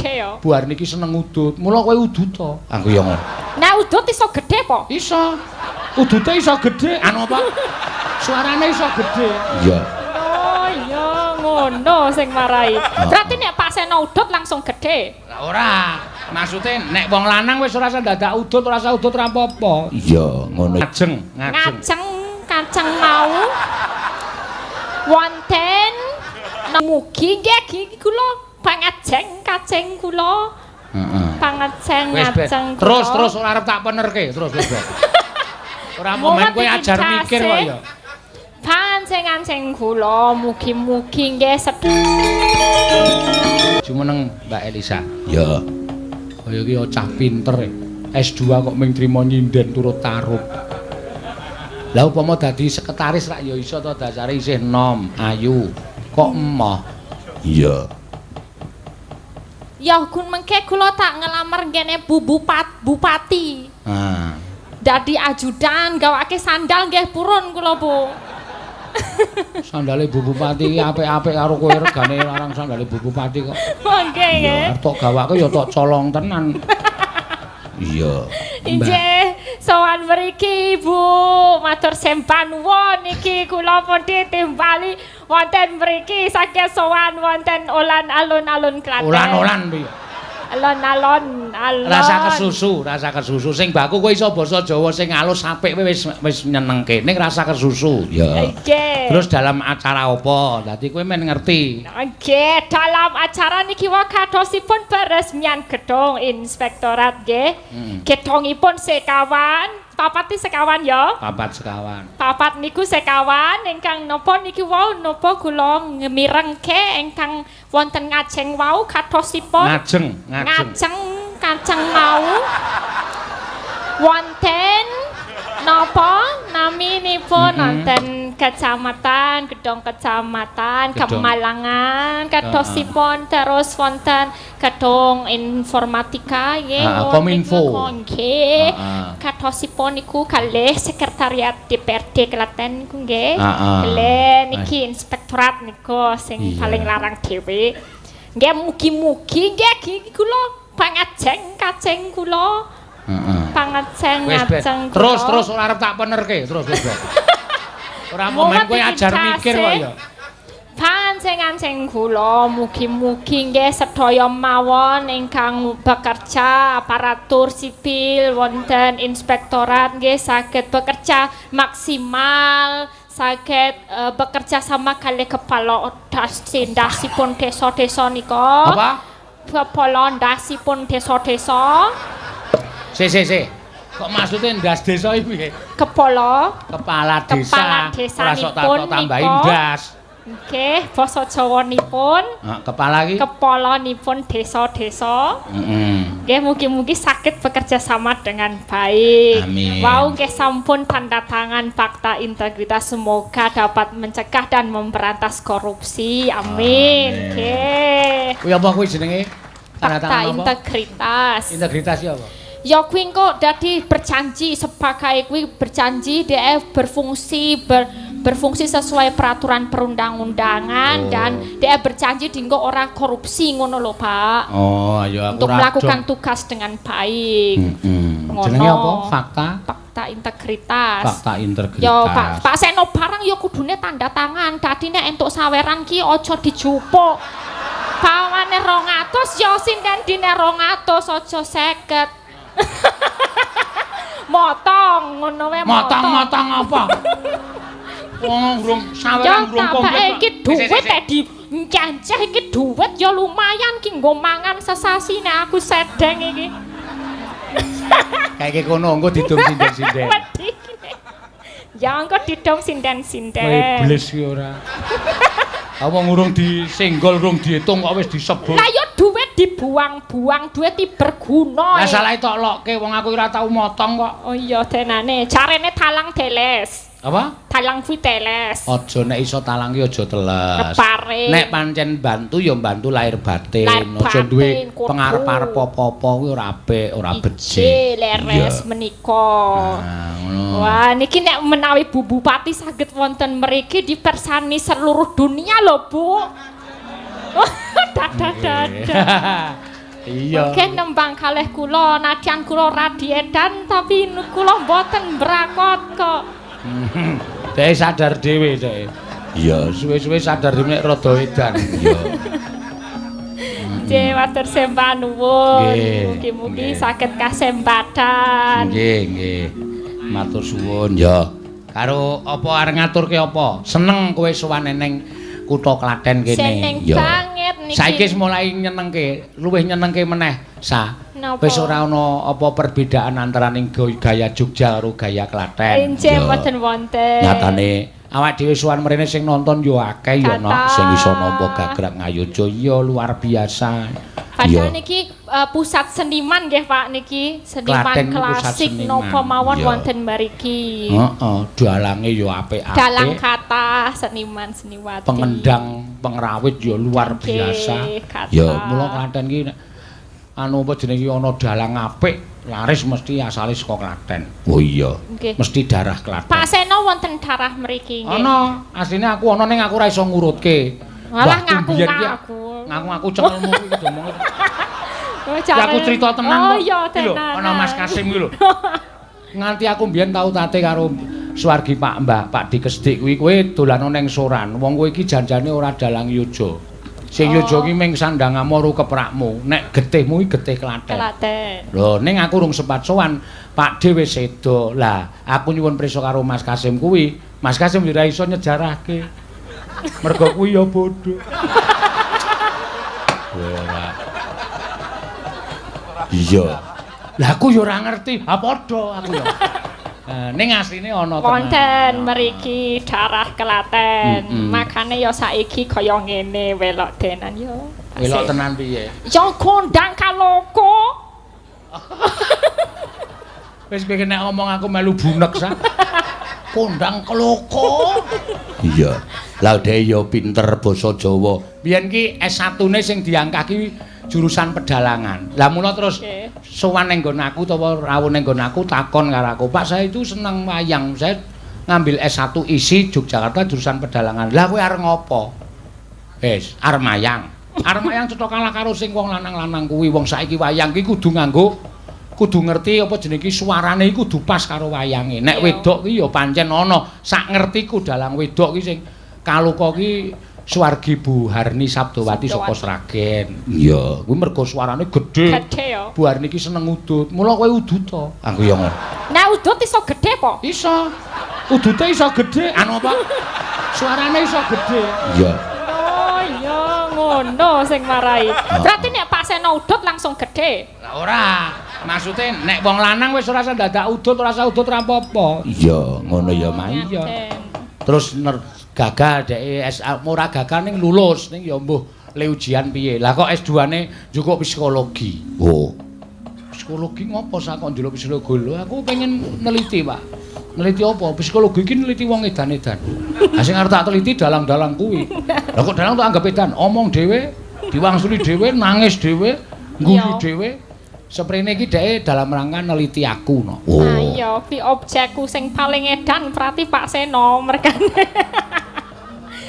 gedhe ya. Bu Arni iki seneng udut. Mula kowe udut to. Aku ya ngono. Nek udut iso gedhe po? Iso. Udute iso gedhe. Anu apa? Suarane iso gedhe. Iya. Oh iya ngono sing marai. Berarti nek Pak Seno udut langsung gedhe. Lah ora. Maksude nek wong lanang wis ora usah dadak udut, ora usah udut ora apa-apa. Iya, ngono. Ngajeng, ngajeng. Ngajeng kacang mau wonten mugi nggih kula pangajeng kaceng kula. Heeh. Pangajeng ngajeng. Terus terus ora arep tak penerke, terus wis. Ora momen kowe ajar mikir kok ya. Panceng-anceng kula mugi-mugi nggih jumeneng Mbak Elisa. Ya. Kaya iki cah pinter e. S2 kok mung trimo nyinden turut tarup. Lah upama dadi sekretaris rak ya iso to, dasare isih enom, ayu. Kok emoh? Iya. Ya gun mengke kula tak ngelamar ngene Bu Bupati. Ah. Dadi ajudan gawake sandal nggih purun kula, Bu. Sandale Bu Bupati iki apik-apik karo kowe regane larang sandale Bu Bupati kok. Nggih nggih. Arep tok gawake ya tok colong tenan. Iya. Inggih, sowan mriki Ibu, matur sembah nuwun niki kula pun ditimbali wonten mriki saking sowan wonten olan alun-alun Klaten. Olan-olan piye? Alon-alon, alon. Rasa kesusu, rasa kesusu. Sing baku kowe iso basa Jawa sing alus apik kowe wis wis nyenengke. Ning rasa kesusu. Ya. Nggih. Terus dalam acara apa? Dadi kowe men ngerti. Nggih, dalam acara niki wae kadosipun peresmian gedung inspektorat nggih. Gedhongipun sekawan, papat sekawan ya. Papat sekawan. Papat niku sekawan ingkang napa niki wau napa kula mirengke ingkang wonten ngajeng wau kadosipun ngajeng, ngajeng. Ngajeng kacang mau wonten napa naminipun wonten kecamatan, gedhong kecamatan Kemalangan kadosipun terus wonten gedhong informatika nggih Kominfo. Nggih. Kadosipun niku kalih sekretariat DPRD Klaten niku nggih. Kalih niki inspektorat niku sing paling larang dhewe. Nggih mugi-mugi nggih kula pangajeng kaceng kula. Heeh. Pangajeng ngajeng. Terus terus ora arep tak penerke, terus wis. Ora momen kowe ajar mikir kok ya. Panceng-anceng kula mugi-mugi nggih sedaya mawon ingkang bekerja aparatur sipil wonten inspektorat nggih saged bekerja maksimal, saged bekerja sama kalih kepala ndasipun desa-desa nika. Apa? Kepala ndasipun desa-desa. Si si si. Kok maksudnya ndas desa iki piye? Kepala kepala desa. Kepala desanipun ora sok tambahi ndas. Nggih, basa Jawanipun. Heeh, kepala iki kepalanipun desa-desa. Heeh. Nggih, mugi-mugi saged bekerja sama dengan baik. Amin. Wau nggih sampun tanda tangan fakta integritas, semoga dapat mencegah dan memberantas korupsi. Amin. Nggih. Kuwi apa kuwi jenenge? Tanda Fakta tangan apa? integritas. Integritas ya apa? Ya kuwi engko dadi berjanji sebagai kuwi berjanji dhek berfungsi berfungsi sesuai peraturan perundang-undangan dan dhek berjanji dinggo ora korupsi ngono lho, Pak. Oh, ya aku untuk melakukan tugas dengan baik. Ngono. Jenenge apa? Fakta fakta integritas. Fakta integritas. Ya Pak, Pak Seno barang ya kudune tanda tangan. Dadi nek entuk saweran ki aja dijupuk. Pawane 200 ya sinden dine 200 aja 50. Motong ngono wae motong. Motong apa? Wong urung saweran urung komplit. Iki duit tek di ncanceh iki duit ya lumayan ki nggo mangan sesasi nek aku sedeng iki. Kayak kono engko didum sinden-sinden. Ya engko didum sinden-sinden. Kowe iblis ki ora. Wong urung disenggol, urung diitung kok wis disebut. Lah ya duit dibuang-buang, duit iki berguna. Lah salah tok lokke wong aku ora tau motong kok. Oh iya tenane, carene talang teles. Apa? Talang kuwi teles. Aja nek iso talang ki aja teles. Kepare. Nek pancen bantu ya bantu lahir batin. Aja duwe pengarep-arep apa-apa kuwi ora apik, ora becik. Leres menika. Nah, ngono. Wah, niki nek menawi Bu Bupati saged wonten mriki dipersani seluruh dunia lho, Bu. Dadah dadah. Iya. Mungkin nembang kalih kula, nadyan kula radi edan tapi kula mboten mbrakot kok. Dhek sadar dhewe dhek. Iya, suwe-suwe sadar dhewe nek rada edan. Iya. Nggih, matur sembah nuwun. Mugi-mugi saged kasempatan. Nggih, nggih. Matur suwun ya. Karo apa arep ngaturke apa? Seneng kowe sowan ning kutha Klaten kene. Seneng banget niki. Saiki wis mulai nyenengke, luwih nyenengke meneh, Sa. Napa? Wis ora ana apa perbedaan antaraning gaya Jogja karo gaya Klaten. Injih mboten wonten. Nyatane awak dhewe sowan mrene sing nonton yo akeh ya, Nok, sing iso nampa gagrak Ngayogya ya luar biasa. Padahal niki pusat seniman nggih Pak niki, seniman Klaten pusat klasik seniman. napa mawon Iya. wonten mriki. Heeh, dalange ya apik-apik. Dalang kathah seniman seniwati. Pengendang, pengrawit ya luar biasa. Kathah. Ya, mula Klaten ki nek anu apa jenenge ana dalang apik, laris mesti asale saka Klaten. Oh iya. Nggih. Mesti darah Klaten. Pak Seno wonten darah mriki nggih. Ana, asline aku ana ning aku ora iso ngurutke. Malah Mbahku biyen ki ngaku-ngaku. Ngaku-ngaku cengelmu iki domong. Oh, Ya aku cerita tenan Oh kok. iya Iki lho, tenan. ana Mas Kasim kuwi lho. Nganti aku mbiyen tau tate karo swargi Pak Mbah, Pak Dikesdik kuwi kowe dolano ning Soran. Wong kowe iki janjane ora dalang yojo. Sing Oh. yojo ki ming sandhangamu karo keprakmu, nek getihmu iki getih Klaten. Klaten. Lho, ning aku rung sempat sowan, Pak D wis sedo. Lah, aku nyuwun prisa karo Mas Kasim kuwi. Mas Kasim yo ora iso nyejarahke. Mergo kuwi ya bodho. Ora. Iya. Lah aku yo ora ngerti. Ha padha aku yo. Ning asline ana tenan. Wonten mriki darah Klaten. Makane ya saiki kaya ngene welok tenan yo. Welok tenan piye? Ya kondang kaloko. Wis kowe nek ngomong aku melu bunek sa. Kondang kloko. Iya. Lah dhek ya pinter basa Jawa. Biyen ki S1-ne sing diangkah ki jurusan pedalangan. Lah mula terus sowan ning nggon aku utawa rawuh ning nggon aku takon karo aku, "Pak, saya itu seneng wayang. Saya ngambil S1 ISI Yogyakarta jurusan pedalangan." Lah kowe arep ngopo? Wis, arep mayang. Arep mayang cetha kalah karo sing wong lanang-lanang kuwi. Wong saiki wayang ki kudu nganggo kudu ngerti apa jenenge ki suarane iku kudu pas karo wayange. Nek wedok ki ya pancen ana. Sak ngertiku dalang wedok ki sing kaloka ki swargi Bu Harni Sabdowati saka Sragen. Iya, kuwi mergo suarane gedhe. Gedhe ya. Bu Harni ki seneng udut. Mula kowe udut to. Aku ya ngono. Nah udut iso gedhe po? Iso. Udute iso gedhe. Anu apa? Suarane iso gedhe. Iya. Oh iya ngono sing marai. Berarti nek Pak Seno udut langsung gedhe. Lah ora. Maksude nek wong lanang wis ora usah dadak udut, ora usah udut ora apa-apa. Iya, ngono ya, Mas. Iya. Terus gagal dhek SA ora gagal ning lulus ning ya mbuh le ujian piye. Lah kok S2-ne njukuk psikologi. Oh. Psikologi ngopo sak kok njaluk psikologi? Lho aku pengen neliti, Pak. Neliti apa? Psikologi iki neliti wong edan-edan. Lah sing arep tak teliti dalang-dalang kuwi. Lah kok dalang tak anggap edan, omong dhewe, diwangsuli dhewe, nangis dhewe, ngguyu dhewe. Seprene iki dhek dalam rangka neliti aku no. Oh. Ah iya, pi objekku sing paling edan berarti Pak Seno mergane.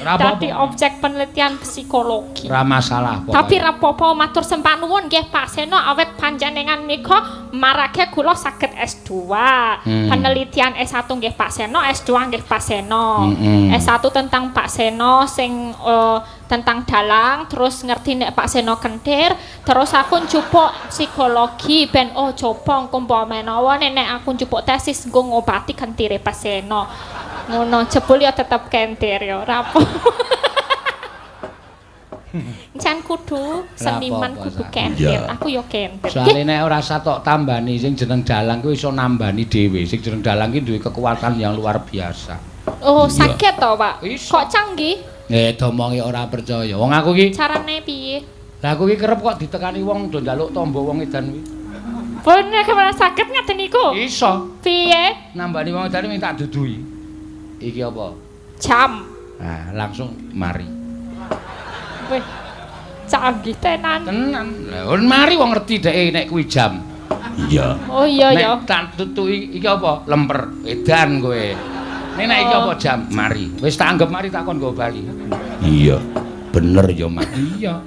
Dadi objek penelitian psikologi. Ora masalah pokoke. Tapi ra apa-apa matur sembah nuwun nggih Pak Seno awet panjenengan nika marake kula saged S2. Penelitian S1 nggih Pak Seno, S2 nggih Pak Seno. S1 tentang Pak Seno sing tentang dalang, terus ngerti nek Pak Seno kentir, terus aku njupuk psikologi ben oh coba engko menawa nek aku njupuk tesis nggo ngobati kentire Pak Seno. Ngono jebul ya tetep kentir ya ora apa. Jan kudu seniman kudu kentir, aku ya kentir. Soale nek ora usah tok tambani sing jeneng dalang kuwi iso nambani dhewe. Sing jeneng dalang ki duwe kekuatan yang luar biasa. Oh, sakit to, Pak? Kok canggih? Domongi ora percaya. Wong aku ki carane piye? Lah aku ki kerep kok ditekani wong do njaluk tombo wong edan kuwi. Bener kemana saged ngaten niku? Iso. Piye? Nambani wong edan minta duduhi. Iki apa? Jam. Nah, langsung mari. Wih. Canggih tenan. Tenan. Lah mari wong ngerti dhek nek kuwi jam. Iya. Oh iya ya. Nek tak tutuki iki apa? Lemper. Edan kowe. Nek nek iki apa jam? Mari. Wis tak anggap mari tak kon nggo bali. Iya. Bener ya, Mas. Iya.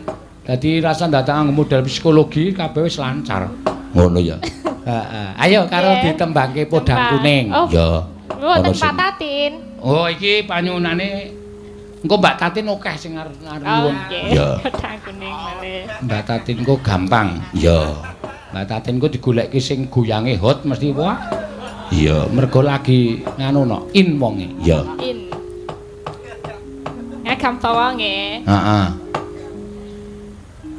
Dadi rasa ndadak nganggo model psikologi kabeh wis lancar. Ngono ya. Heeh. Ayo karo ditembangke podang kuning. Ya. Mboten Pak Tatin. Oh, iki panyuwunane engko Mbak Tatin akeh sing arep nyuwun. Ya. Podang kuning malih. Mbak Tatin engko gampang. Ya. Mbak Tatin engko digolekke sing goyange hot mesti wah. Iya, mergo lagi nganu no, in wonge. Ya. In. Ya gampang wonge. Heeh.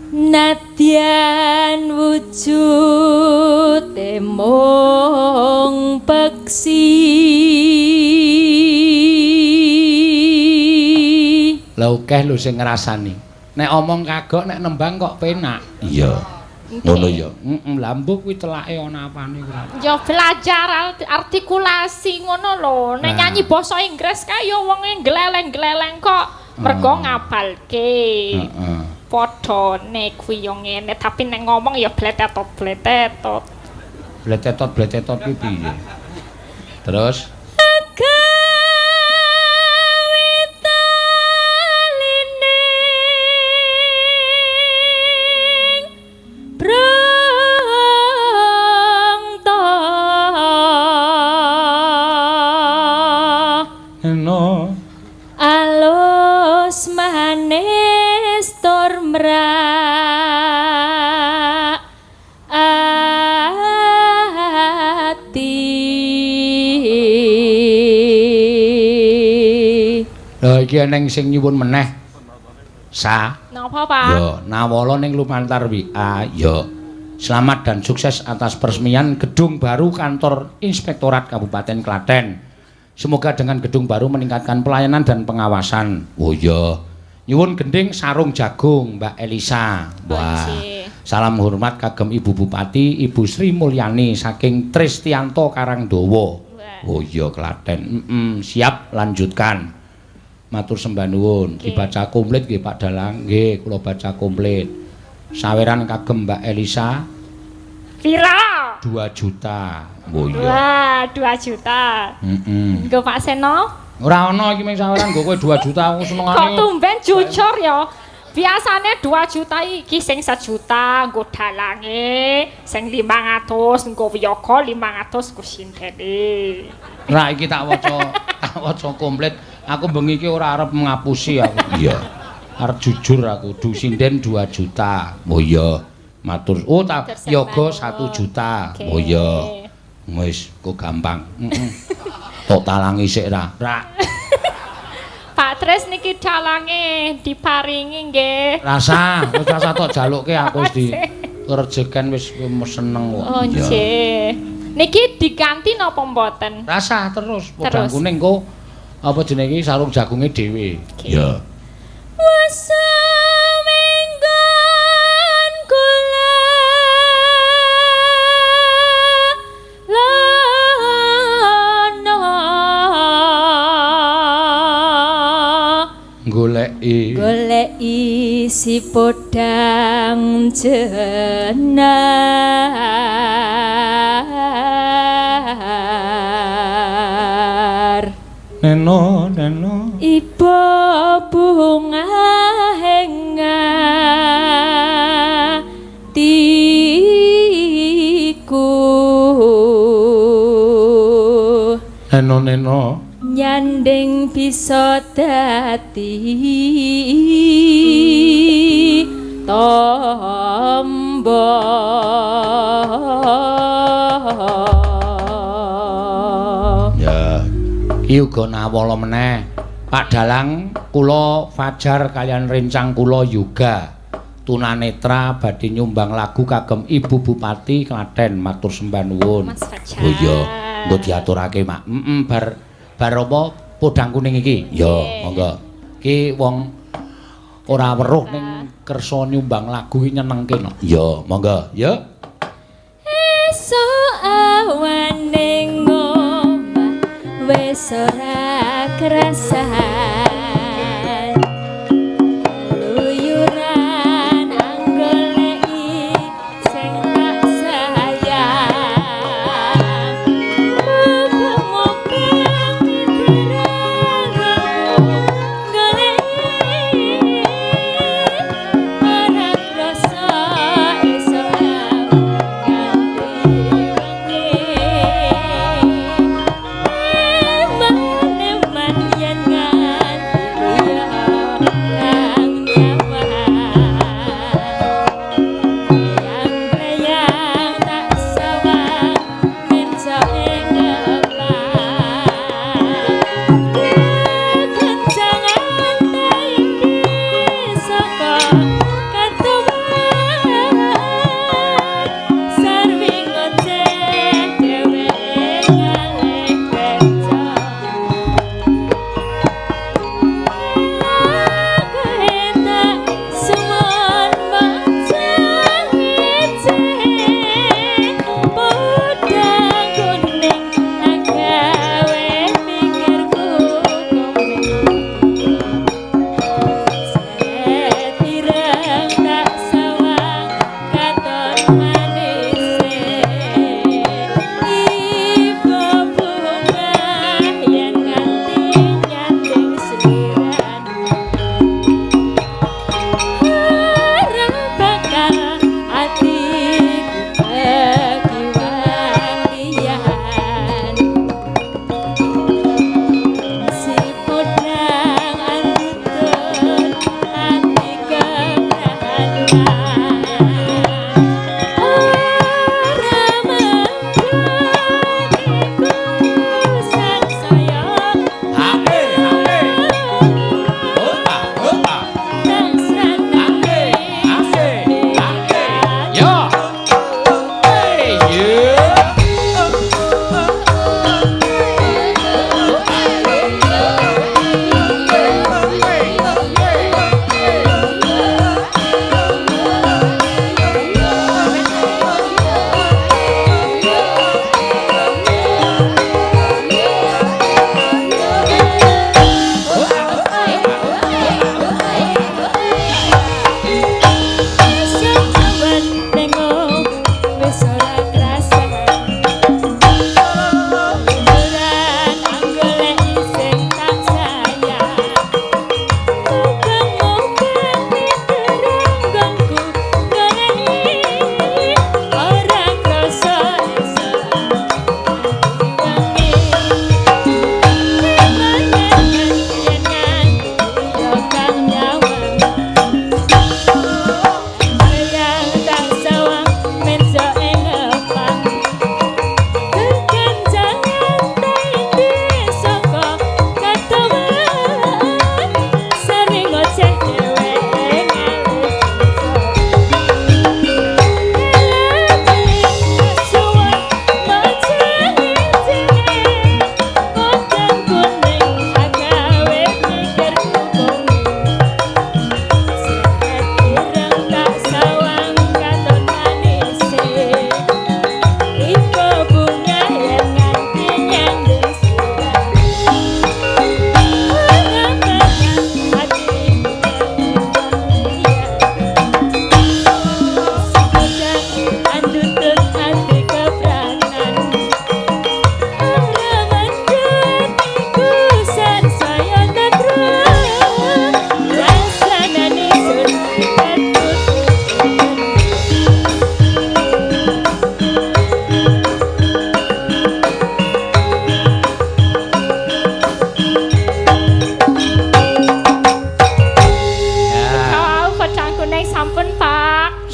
Nadyan wujud mung peksi. Lah akeh lho sing ngrasani. Nek omong kagok nek nembang kok penak. Iya. Ngono ya. Heeh, lha mbok kuwi telake ana apane kuwi. Ya belajar artikulasi ngono lho. Nek nyanyi basa Inggris kae ya wonge gleleng-gleleng kok mergo ngapalke. Heeh. Padha nek kuwi yo ngene tapi nek ngomong ya bletetot-bletetot. Bletetot-bletetot kuwi piye? Terus no alus manis tur mrak ati. Lha iki eneng sing nyuwun meneh. Sa. Napa, Pak? Ya, nawala ning lumantar WA. Ya. Selamat dan sukses atas peresmian gedung baru kantor Inspektorat Kabupaten Klaten. Semoga dengan gedung baru meningkatkan pelayanan dan pengawasan. Oh iya. Nyuwun gending sarung jagung Mbak Elisa. Wah. Salam hormat kagem Ibu Bupati Ibu Sri Mulyani saking Tristianto Karangdowo. Oh iya Klaten. Siap lanjutkan. Matur sembah nuwun. Dibaca komplit nggih Pak Dalang. Nggih, kula baca komplit. Saweran kagem Mbak Elisa. Pira? 2 juta. Oh iya. Wah, 2 juta. Heeh. Nggo Pak Seno? Ora ana iki mung saweran nggo kowe 2 juta aku senengane. Kok tumben jujur ya. Biasane 2 juta iki sing 1 juta nggo dalange, sing 500 nggo wiyaga, 500 nggo sindene. Ora iki tak waca, tak waca komplit. Aku bengi iki ora arep ngapusi aku. Iya. Arep jujur aku, du sinden 2 juta. Oh iya. Matur. Oh ta yoga 1 juta. Oh iya. Wis kok gampang. Heeh. Tok talangi sik ra. Ra. Pak Tris niki dalange diparingi nggih. Rasa, wis rasa tok jalukke aku wis di rejeken wis seneng kok. Oh nggih. Niki diganti napa mboten? Rasa terus podang kuning kok apa jenenge iki sarung jagunge dhewe. Iya. Wasamenggon kula lana goleki goleki si podang jenar. Neno neno iba bunga hatiku. Neno neno nyanding bisa dadi tombo. Ya. Iki uga nawala meneh. Pak Dalang kula Fajar kaliyan rencang kula Yoga tunanetra badhe nyumbang lagu kagem Ibu Bupati Klaten. Matur sembah nuwun. Mas Fajar. Oh iya, engko diaturake, Mak. Heeh, bar bar apa podang kuning iki? Ya, monggo. Iki wong ora weruh ning kersa nyumbang lagu iki nyenengke no. Ya, monggo. Ya. Esuk awane ngomah wis ora krasan. Luyuran anggoleki sing tak sayang. Muga-muga mitra goleki ora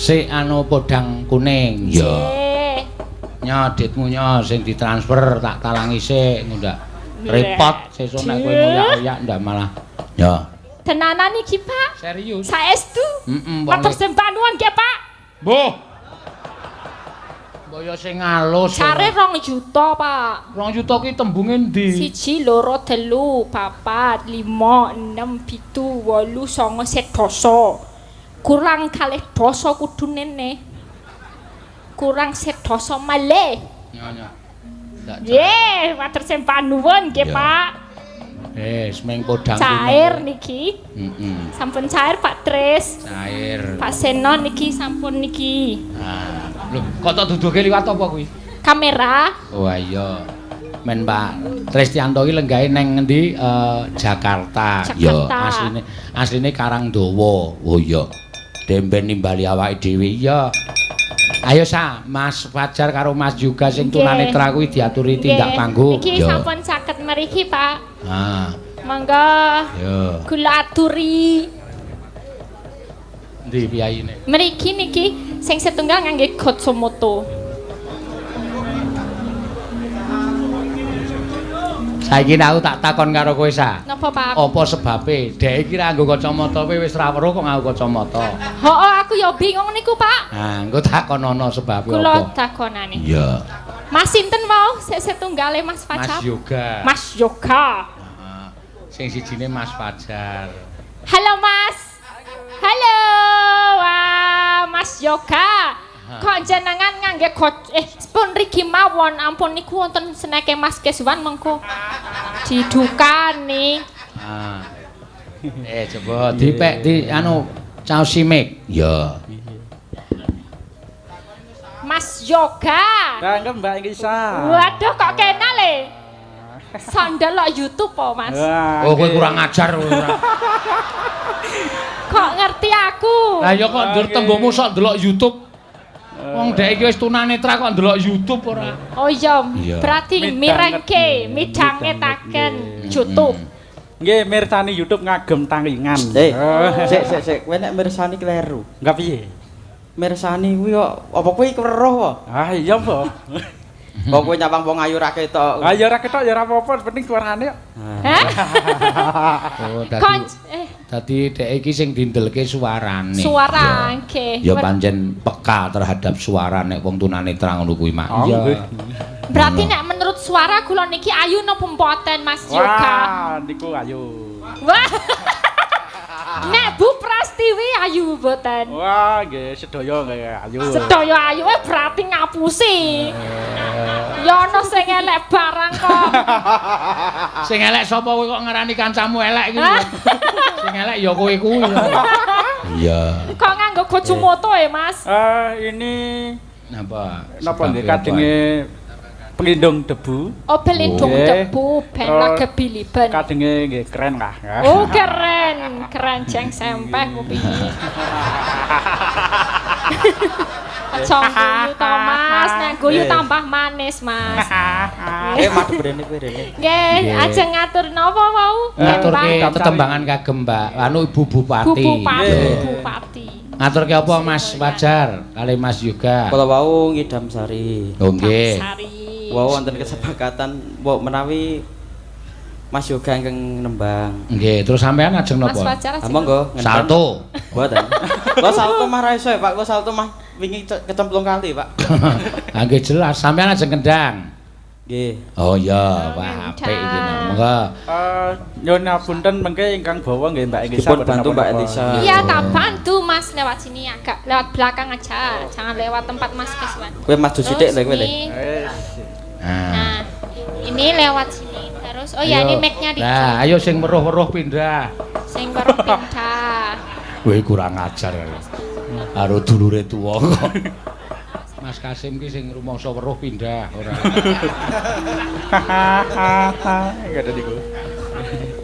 Sik anu podang kuning. Iya. Nyaditmu nyo sing ditransfer tak talangi sik ndak repot sesuk nek kowe ngoyak-oyak ndak malah. Ya. Tenanan iki, Pak. Serius. Saestu. Heeh, matur sembah nuwun nggih, Pak. Mbuh. Mbok ya sing alus. Care 2 juta, Pak. 2 juta ki tembunge endi? 1 2 3 4 5 6 7 8 9 10. Kurang kalih dasa kudune ne. Kurang sedasa malih. Nyonya. Nggih, matur sembah nuwun nggih, Pak. Semeng podang cair niki. Heeh. Sampun cair Pak Tris. Cair. Pak Seno niki sampun niki. Ah, lho, kok tok duduhke liwat apa kuwi? Kamera. Oh iya. Men Pak Tristianto iki lenggahe neng ngendi? Jakarta. Jakarta. Asline asline Karangdawa. Oh iya. Demben nimbali awake dhewe. Iya. Ayo sa, Mas Fajar karo Mas juga sing tunanetra kuwi diaturi tindak panggung. Iki sampun saged mriki, Pak. Ah. Monggo. Yo. Kula aturi. Endi piyayine? Mriki niki sing setunggal ngangge kacamata. Saiki aku tak takon karo kowe sa. Napa, Pak? Apa sebabe? Dhek iki ra nggo kacamata kowe wis ra weruh kok nganggo kacamata. Heeh, aku ya bingung niku, Pak. Nah, engko takon ana sebabe apa? Kula takonane. Iya. Mas sinten wau sik setunggale Mas Fajar? Mas Yoga. Mas Yoga. Heeh. Sing sijine Mas Fajar. Halo, Mas. Halo. Wah, Mas Yoga. Kok jenengan ngangge pun riki mawon ampun niku wonten seneke Mas Keswan mengko didukani. Ah. Coba dipek di anu caos simik. Ya. Mas Yoga. Danggem Mbak Elisa. Waduh kok kenal e? Sandal lok YouTube po, Mas. Wah, Oh, kowe kurang ajar kowe ora. Kok ngerti aku? Lah ya kok ndur tembungmu sok ndelok YouTube. Wong dhek iki wis tunanetra kok ndelok YouTube ora. Oh iya, berarti mirengke, midhangetaken YouTube. Nggih, mirsani YouTube ngagem tanglingan. Sik sik sik, kowe nek mirsani kleru. Enggak piye? Mirsani kuwi kok apa kowe weruh apa? Ah iya apa? Kok kowe nyawang wong ayu ra ketok. Ah ya ora ketok ya ora apa-apa, penting suarane kok. Hah? Oh, dadi dhek iki sing dindelke suarane. Suara nggih. Ya pancen peka terhadap suara nek wong tunanetra ngono kuwi mak. Iya. Berarti nek menurut suara kula niki ayu napa mboten Mas Yoga? Wah, niku ayu. Wah. Nek Bu Prastiwi ayu mboten? Wah, nggih sedaya nggih ayu. Sedaya ayu berarti ngapusi. Ya ana sing elek barang kok. Sing elek sapa kowe kok ngarani kancamu elek iki? Sing elek ya kowe kuwi. Iya. Kok nganggo kacamata ya, Mas? Ini napa? Napa nggih kadenge pelindung debu. Oh, pelindung debu ben lage biliben. Kadenge nggih keren lah. Oh, keren. Keren jeng sempeh kuwi. Aja guyu to, Mas. Nek guyu tambah manis, Mas. Madhep rene kowe rene. Nggih, ajeng ngatur napa wau? Ngaturke tetembangan kagem Mbak anu Ibu Bupati. Bu Bupati, Bupati. Ngaturke apa Mas Fajar kali Mas Yoga? Kala wau ngidam sari. Oh nggih. Wau wonten kesepakatan mbok menawi Mas Yoga ingkang nembang. Nggih, terus sampean ajeng napa? Mas Fajar ajeng. Monggo, salto. Mboten. Kok salto mah ra iso ya, Pak. Kok salto mah wingi kecemplung kali, Pak. Ha nggih jelas, sampean ajeng kendang. Nggih. Oh iya, wah apik iki. Monggo. Nyuwun ngapunten mengke ingkang bawa nggih Mbak Elisa. Dipun bantu Mbak Elisa. Iya, tak bantu Mas lewat sini agak lewat belakang aja, jangan lewat tempat Mas Keswan. Kowe maju sithik lho kowe le. Nah, ini lewat sini terus. Oh ya, ini mic-nya di. Nah, ayo sing weruh-weruh pindah. Sing weruh pindah. Kowe kurang ajar. Karo dulure tuwa kok. Mas Kasim ki sing rumangsa weruh pindah ora. Enggak ada niku.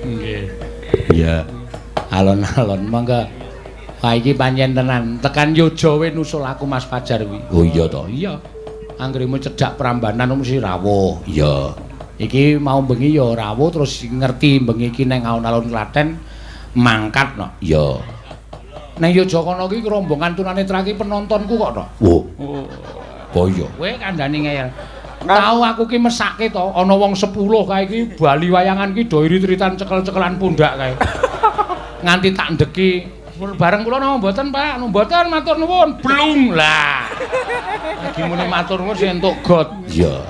Nggih. Iya. Alon-alon monggo. Wah iki pancen tenan. Tekan Yojo we nusul aku Mas Fajar kuwi. Oh iya to. Iya. Anggremu cedhak Prambanan mesti rawuh. Iya. Iki mau bengi ya rawuh terus ngerti bengi iki nang alun-alun Klaten mangkat no. Iya. Nang Yojo kono iki rombongan tunanetra iki penontonku kok to. Wo. Oh iya. Kowe kandhane ngeyel. Tau aku ki mesake to, ana wong 10 kae iki bali wayangan ki do irit-iritan cekel-cekelan pundak kae. Nganti tak ndeki bareng kula napa mboten, Pak? Mboten matur nuwun. Blung lah. Lagi muni matur nuwun sing entuk got. Iya.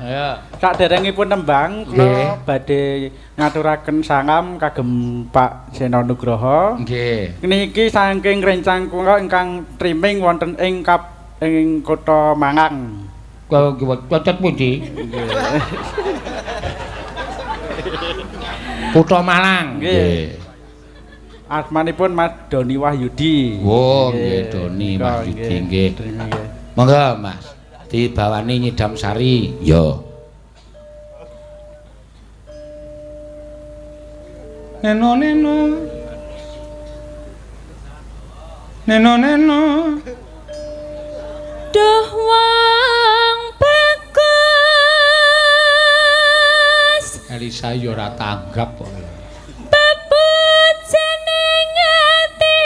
Ayo. Saderengipun nembang kula badhe ngaturaken salam kagem Pak Seno Nugroho. Nggih. Niki saking rencang kula ingkang trimming wonten ing ing kutha Malang. Cocot pundi? Kutha Malang. Nggih. Asmanipun Mas Doni Wahyudi. Oh, nggih Doni Wahyudi nggih. Monggo Mas. Dibawani nyidam sari. Ya. Neno neno. Neno neno. Duh wong bagus. Elisa ya ora tanggap kok. Bebut jeneng ati.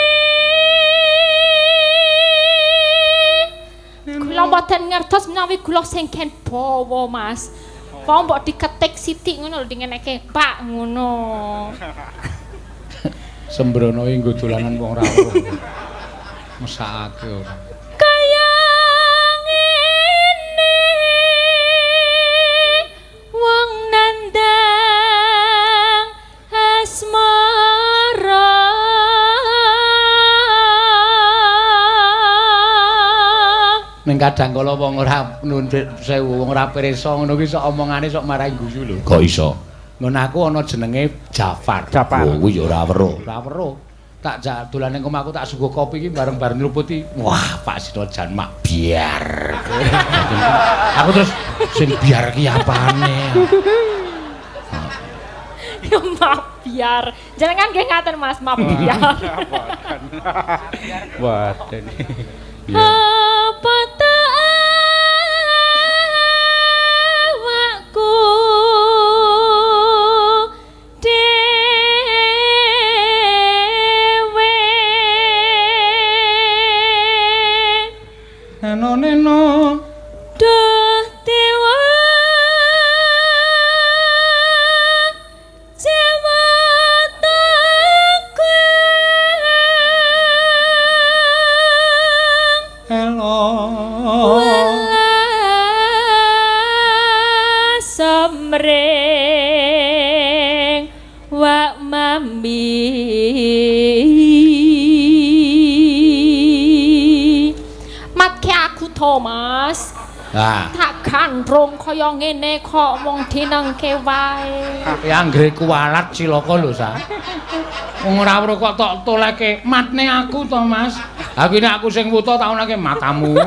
Kula mboten ngertos menawi kula sing ken bawa, Mas. Wong mbok diketik sithik ngono lho dingeneke Pak ngono. Sembrono iki nggo dolanan wong ra weruh. Mesakake ora. Kaya ngene wong nandang asmara. Ning kadang kala wong ora nuwun sewu wong ora pirsa ngono ki sok omongane sok marai guyu lho. Kok iso? Ngono aku ana jenenge Jafar. Jafar. Oh kuwi ya ora weruh. Ora weruh. Tak jak dolan ning omahku tak suguh kopi iki bareng-bareng nyruputi. Wah, Pak Sino jan mak biar. Aku terus sing biar ki apane? Ya mak biar. Jenengan nggih ngaten Mas, mak biar. Waduh. Apa ta awakku dhewe Neno neno duh dewa Jawata elo welas somring wak mami. Matke aku to, Mas. Ah, Tak gandrung kaya ngene kok mung dinengke wae. ya anggere kuwalat cilaka lho, Sa. Wong ora weruh kok tok toleke matne aku to, Mas. Ha ki nek aku sing wuta taunake matamu.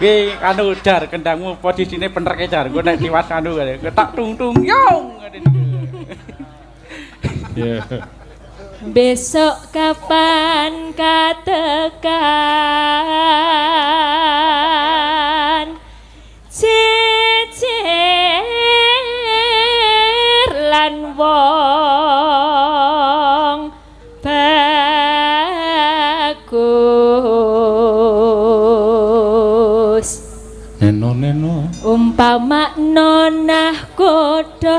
Ki anu jar kendangmu posisine penerke jar. Engko nek tiwas anu tak tung-tung yong. Iya. Besok kapan katekan jejer lan wong bagus. Neno neno Umpama nonah kodho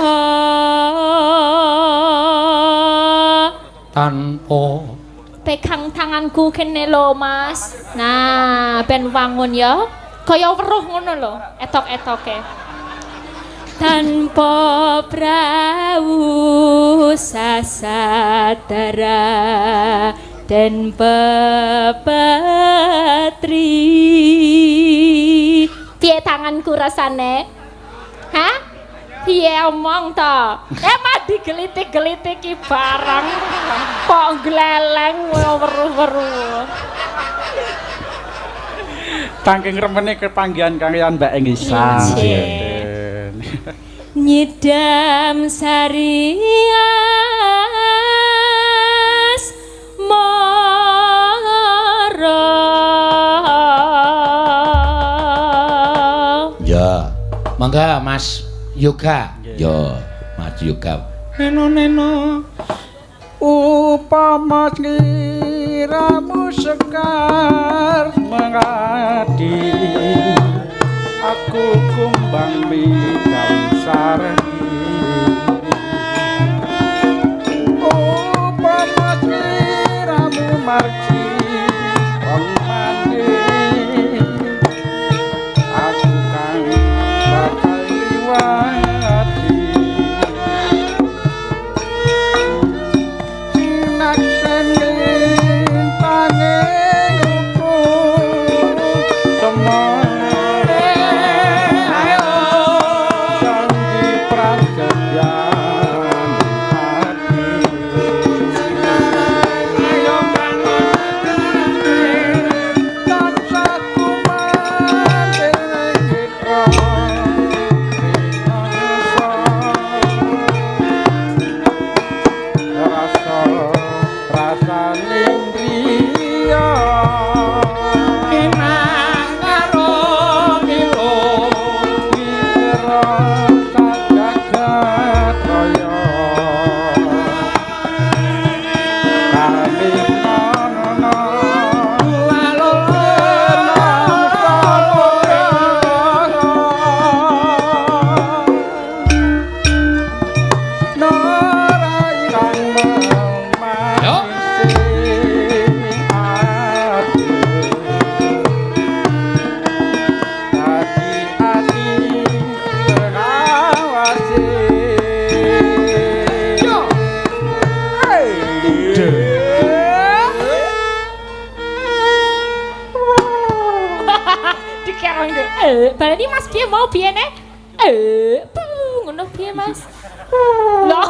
tanpa Pegang tanganku kene lho, Mas. Nah, ben wangun ya. Kaya weruh ngono lho, etok-etoke. Tanpa prau sasadara den pepetri. Piye tanganku rasane? Hah? Piye omong to? Mah digelitik-gelitik ki barang. Kok gleleng weruh-weruh. Tangking remene kepanggihan kalian Mbak Elisa. Iya. Nyidam sari asmara. Ya. Mangga Mas Yoga. Ya, Mas Yoga. Neno neno Upama sliramu sekar mengadi, aku kumbang midam sargi. Upama sliramu margi wong mati, aku kang bakal liwati. Baleni Mas piye mau piye ne? Ngono piye Mas? Loh.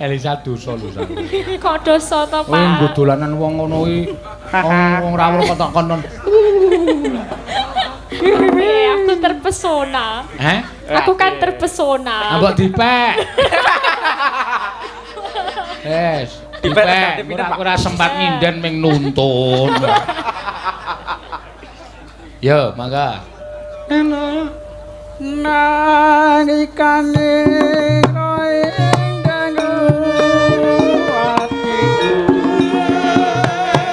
Elisa dosa lho sampeyan. Kok dosa to, Pak? Nggo dolanan wong ngono kuwi. Wong ra weruh kok konon. Aku terpesona. Heh? Aku kan terpesona. Mbok dipek. Wes, dipek. Ora sempat nyinden ming nuntun. Yo, mangga. Nalikane ing dangu atiku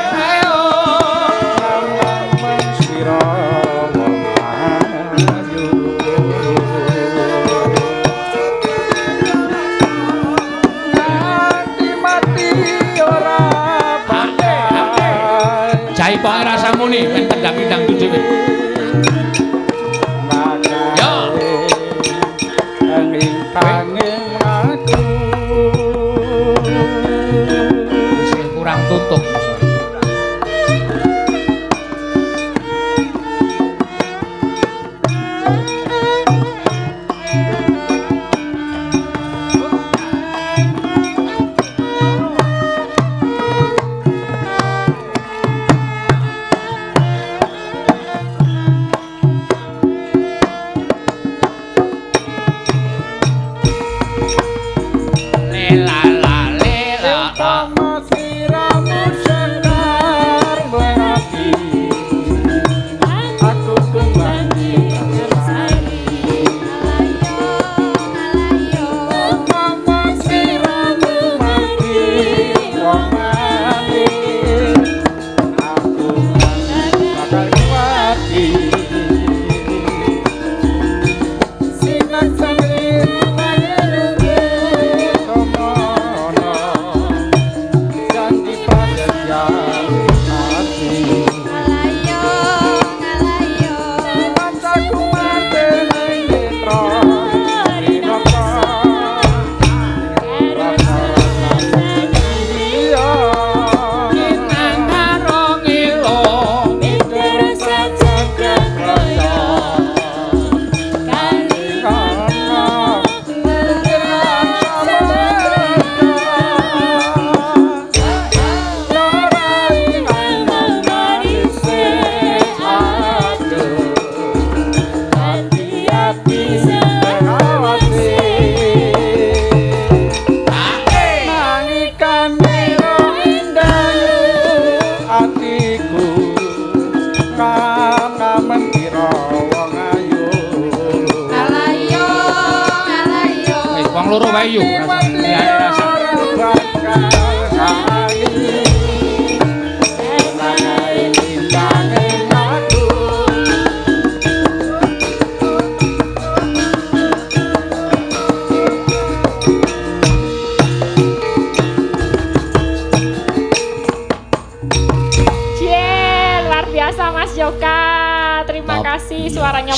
ayo ngamen sira wong ayu nganti mati ora bakal jaipoke rasa muni ben tendang-tendang dhewe. Kurang tutup.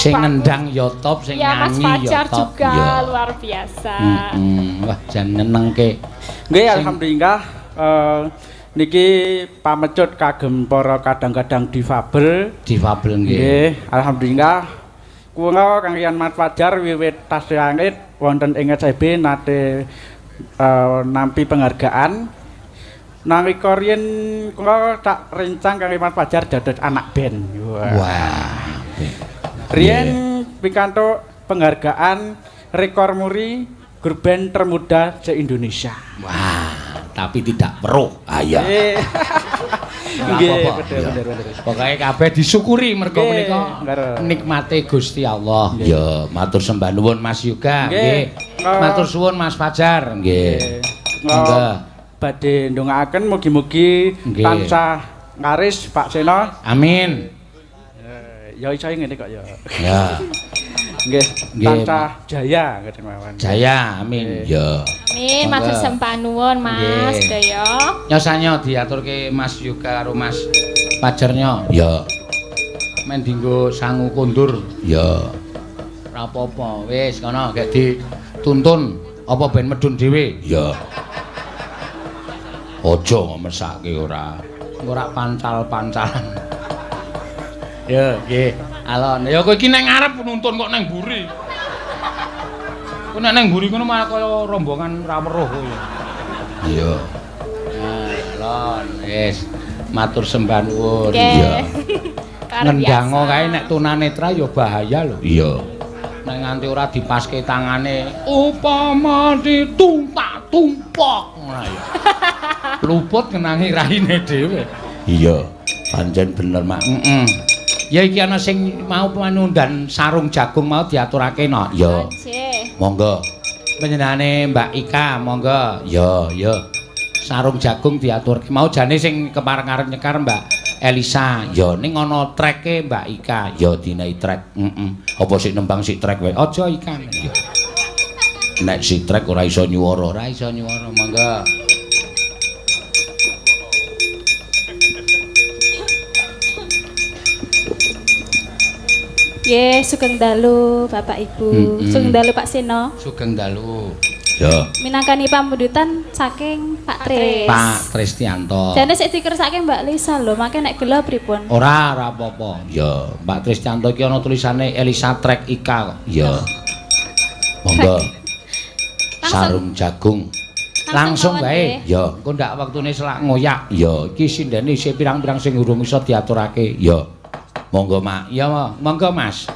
Sing ngendang ya top, sing ya, nyanyi Mas Fajar ya top. Juga ya. Luar biasa. Wah, jan nyenengke. Nggih, alhamdulillah niki pamecut kagem para kadang-kadang difabel. Difabel nggih. Nggih, alhamdulillah. Kula kanggian Mas Fajar wiwit tasih angit wonten ing SIB nate nampi penghargaan. Nalika riyen kula tak rencang kangge Mas Fajar dados anak band. Wah. Riyen pikantuk penghargaan rekor muri grup band termuda se-Indonesia. Wah, tapi tidak weruh. Ah iya. Nggih, bener. Pokoke kabeh disyukuri mergo menika nikmate Gusti Allah. Ya, matur sembah nuwun Mas Yoga. Nggih. Matur suwun Mas Fajar. Nggih. Monggo badhe ndongaaken mugi-mugi tansah ngaris Pak Seno. Amin. Ya iso ngene kok ya. Ya. Nggih, tansah jaya ngoten mawon. Jaya, amin. Ya. Amin, matur sembah nuwun Mas sedaya. Nyosanyo diaturke Mas Yoga karo Mas Fajarnya. Ya. Men dienggo sangu kondur. Ya. Ora apa-apa, wis kono gek dituntun apa ben medun dhewe. Ya. Aja mesake ora. Ora pancal-pancalan. Ya, nggih. Alon. Ya kowe iki nang ngarep nuntun kok nang mburi. Kowe nek nang mburi ngono malah kaya rombongan ra weruh kowe. Iya. Nah, lon, wis. Matur sembah nuwun. Iya. Ngendango kae nek tunanetra ya bahaya lho. Iya. Nek nganti ora dipaske tangane, upama dituntak-tumpok ngono ya. Luput ngenangi raine dhewe. Iya, pancen bener, Mak. Heeh. Ya iki ana sing mau panundan sarung jagung mau diaturake no. Ya. Monggo. Panjenengane Mbak Ika, monggo. Ya, ya. Sarung jagung diaturke. Mau jane sing kepareng arep nyekar Mbak Elisa. Ya ning ana treke Mbak Ika. Ya dinehi trek. Heeh. Apa sik nembang sik trek wae? Aja Ika. Ya. Nek sik trek ora iso nyuwara, ora iso nyuwara. Monggo. Nggih, sugeng dalu Bapak Ibu. Sugeng dalu Pak Seno. Sugeng dalu. Ya. Minangkani pamundutan saking Pak Tris. Pak Tristianto. Jane sik dikersake Mbak Lisa lho, mangke nek gelo pripun? Ora, ora apa-apa. Ya, Pak Tristianto iki ana tulisane Elisa Trek Ika kok. Ya. Monggo. Sarung jagung. Langsung wae. Ya, engko ndak wektune selak ngoyak. Ya, iki sindene isih pirang-pirang sing urung iso diaturake. Ya. Monggo, Mak. Ya, monggo, Mas.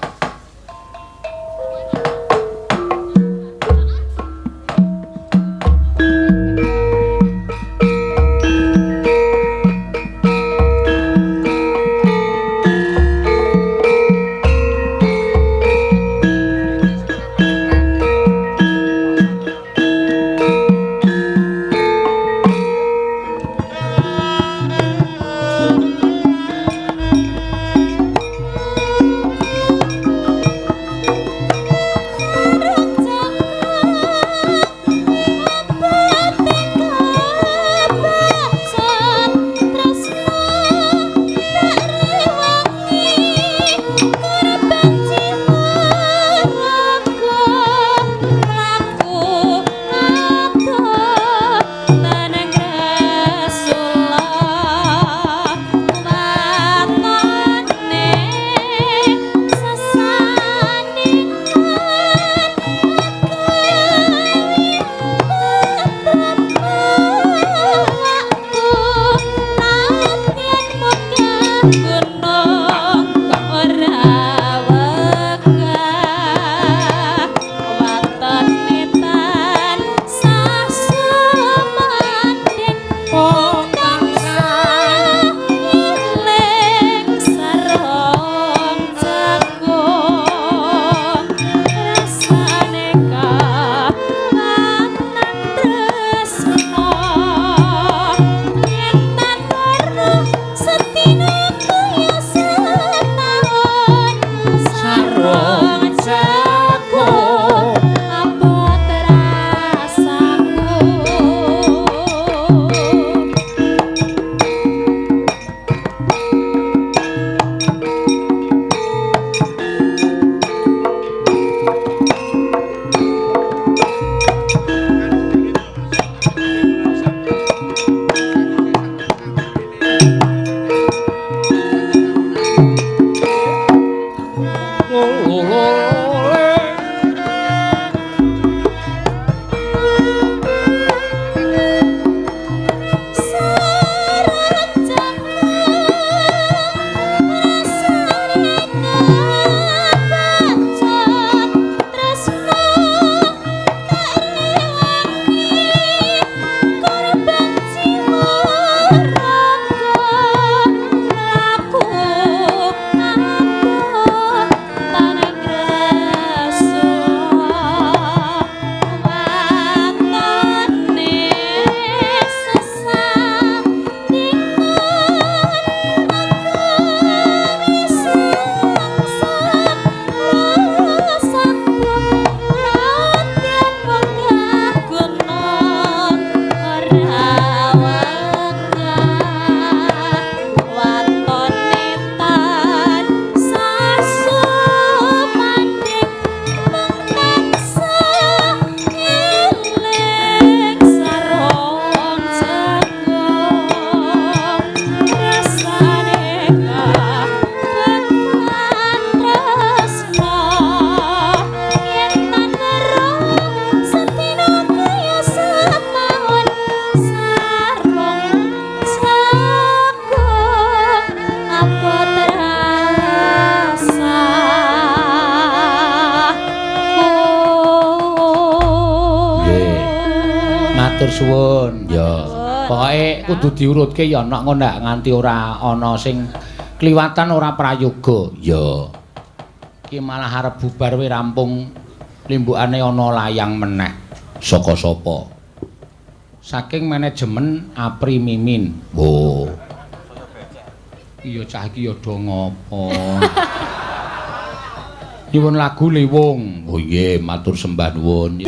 Setina kaya Matur suwun. Ya. Pokoke kudu diurutke ya nek ngono ndak nganti ora ana sing kliwatan ora prayoga. Ya. Iki malah arep bubar we rampung limbukane ana layang meneh. Saka sapa? Saking manajemen Apri Mimin. Oh. Iya cah iki ya do ngopo. Nyuwun lagu Liwung. Oh nggih, matur sembah nuwun.